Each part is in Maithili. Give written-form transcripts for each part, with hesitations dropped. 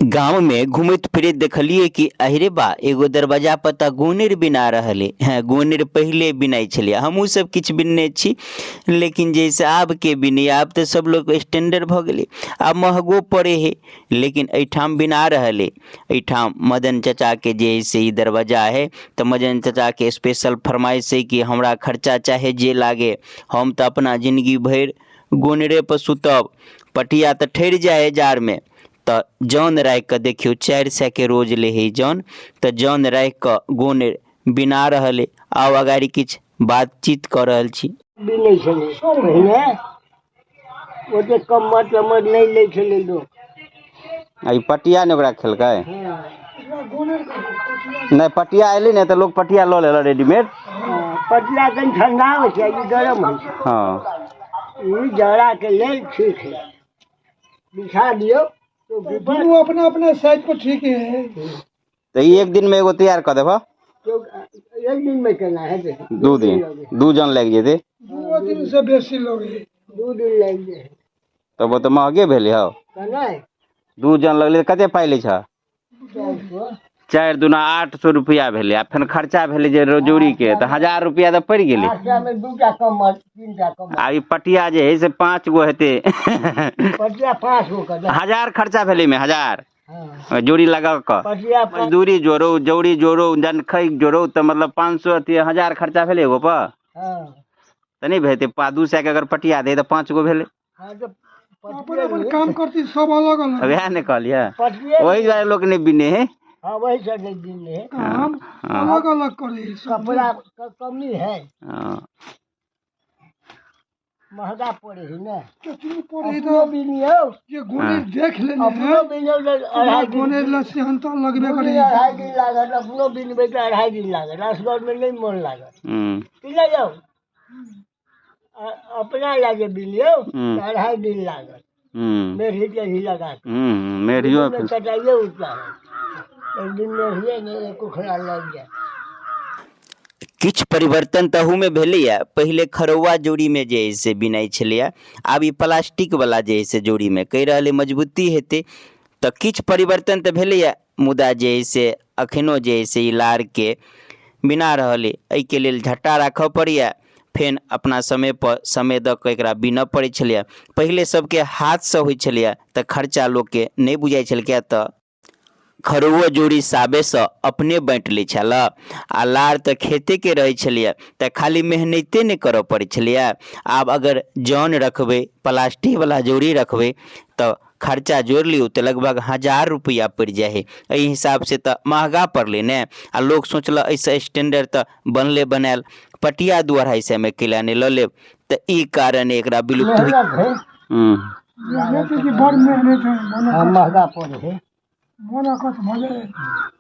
गांव में घुमैत फिरैत देखलिए कि अरे बा एगो दरवाजा पर तऽ गोनैर बिना रहले। हाँ, गोनैर पहिले बिनाइ छलिए, हमहूँ सब किछु बिनने छी, लेकिन जैसे आब के बिनै, आब तऽ सब लोग स्टैंडर्ड भऽ गेलै, आब महगो पड़े है, लेकिन एहिठाम बिना रहले। एहिठाम मदन चाचा के जे है से ई दरवाजा है, तऽ मदन चाचा के स्पेशल फरमाइश है कि हमरा खर्चा चाहे जे लागे, हम तऽ अपना जिंदगी भरि गोनरे पर सुतब। पटिया तऽ ठहरि जाइ है जाड़ में, तऽ जन राखि कऽ देखियौ 400 के रोज ले है जन, तऽ जन राखि कऽ गोनैर बिना रहल है। आउ अगाड़ी किछु बातचीत कऽ रहल छी। बिनै छलै पहिने, ओते कम्मर तम्मर नहि लै छलै लोक। आ ई पटिया ने ओकरा खेलकै? नहि, पटिया एलै ने तऽ लोक पटिया लऽ लेलक रेडीमेड। पटिया कनि ठंडा होइ छै, ई गरम होइ छै। ई जाड़ाके लेल ठीक है, बिछा दियौ। दुनू अपना अपना साइज पर ठीक है। तऽ ई एक दिन में एगो तैयार कऽ देबह? एक दिन में केना हेतै? 2 दिन, 2 जन लागि जेतै। 2 दिन से बेसी लगे। 2 दिन लागि जेतै। तब ओ तऽ महगे भेलै हौ। नहि। 2 जन लगलै तऽ कते पाइ लै छह? 4 दूना 800 रुपया भेलै, आ फेर खर्चा भेलै जे रोजौरी के, तऽ 1000 रुपया तऽ पड़ि गेलै। 800 में 2टा कम्मर, 3टा कम्मर। आ ई पटिया जे है से 5 गो हेतै। पटिया 5 गो के। 1000 खर्चा भेलै में, 1000। हाँ। जोड़ी लगा कऽ। पटिया पाँच- मजदूरी जोड़ू, जौड़ी जोड़ू, जनखै जोड़ू, तऽ मतलब 500 अथी 1000 खर्चा भेलै एगो पर। हाँ। तऽ नहि भेटै, 200 के अगर पटिया दे तऽ 5 गो भेलै। हाँ, तऽ अपन अपन काम करती सब अलग अलग। वएह ने कहलियै, पटिए ओहि दुआरे लोक नहि बिने है। हाँ, वही सब नहीं बिने है। काम हाँ। अलग अलग करे। कपड़ा कमी है। हाँ। महंगा पड़े है ना। केतनो पड़े है अपनो तो बिनियो। ये गोनेर देख लेने अपनो है। बिनियो तो अढ़ाई दिन। गोनेर ला सेहनता लगबे करे। गोनेर 2.5 दिन लागत, अपनो बिनबे तो 2.5 दिन लागत, असगर में नहीं मन लागत। की ले जाओ? अपना लागे बिनियो, तो 2.5 दिन लागत। मेढ़ी टेढ़ी लगा के। मेढ़ियो में कटाइए उठता है। एक दिन मेढ़िए में एक उखड़ा लग जाए। किछु परिवर्तन तहूमे भेलैए। पहिले खरौआ जोड़ीमे जे है से बिनाइ छलैए, आब ई प्लास्टिकवला जे है से जोड़ीमे कहि रहल अइ मजबूती हेतै, तऽ किछु परिवर्तन तऽ भेलैए, मुदा जे है से अखनो जे है से ई लारके बिना रहल अइ। एहिके लेल झट्टा राखऽ पड़ैए, फेन अपना समयपर समय दऽ कऽ एकरा बीनऽ पड़ै छलैए। पहिले सबके हाथसँ होइ छलैए तऽ खर्चा लोकके नहि बुझाइ छलै, किएक तऽ खरौओ जोड़ी साबेसँ अपने बाँटि लै छल, आ लार तऽ खेतेके रहै छलैए, तऽ खाली मेहनते नहि करऽ पड़ै छलैए। आब अगर जन रखबै, प्लास्टिकवला जोड़ी रखबै, तऽ खर्चा जोड़ि लियौ तऽ लगभग 1000 रुपैआ पड़ि जाइ हइ। एहि हिसाबसँ तऽ महगा पड़लै ने। आ लोक सोचलक एहिसँ स्टैंडर्ड तऽ बनले बनायल पटिया 2-2.5 सएमे कैला नहि लऽ लेब, तऽ ई कारण एकरा विलुप्त होइ। मेहनत है। मेहनत है कि बड़ मेहनत है। हाँ, महंगा पड़े है। मन अकछ भऽ जाइ।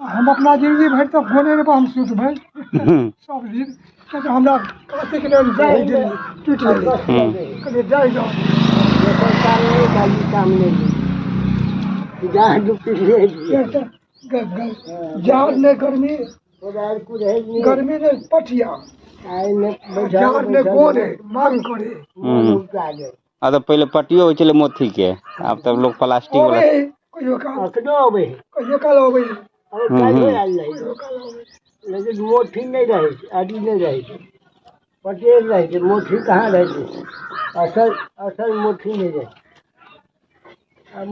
हम अपना जिंदगी भरि तऽ गोनेर पर हम सुतबै सब दिन, कियाकि हमरा कातिक लेल जाइ गेलै, टूटि गेलै, कहलियै जाइ जाउ। दोसर काम नहीं था, ई काम नहीं है। जहाँ दू पीस ले लिए। जाड़ ने गर्मी, कोदार कुड़हरि नहीं। गर्मी ने पटिया, आइ ने बैठल जाड़ ने बैठल गोने मांग करे। मोन उपजा जाए। आ तऽ पहिले पटियो होइ छलै मोथीके, आब तऽ लोक प्लास्टिक अबै वला। है कहियो काल। अखनो अबै है। कहियो काल अबै है। अब काल्हिओ आयल रहै, कहियो काल अबै। लेकिन मोथी नहि रहै छै, अथी नहि रहै छै, पटेल रहै छै, मोथी कहाँ रहै छै? असल असल मोथी नहि रहै छै। आब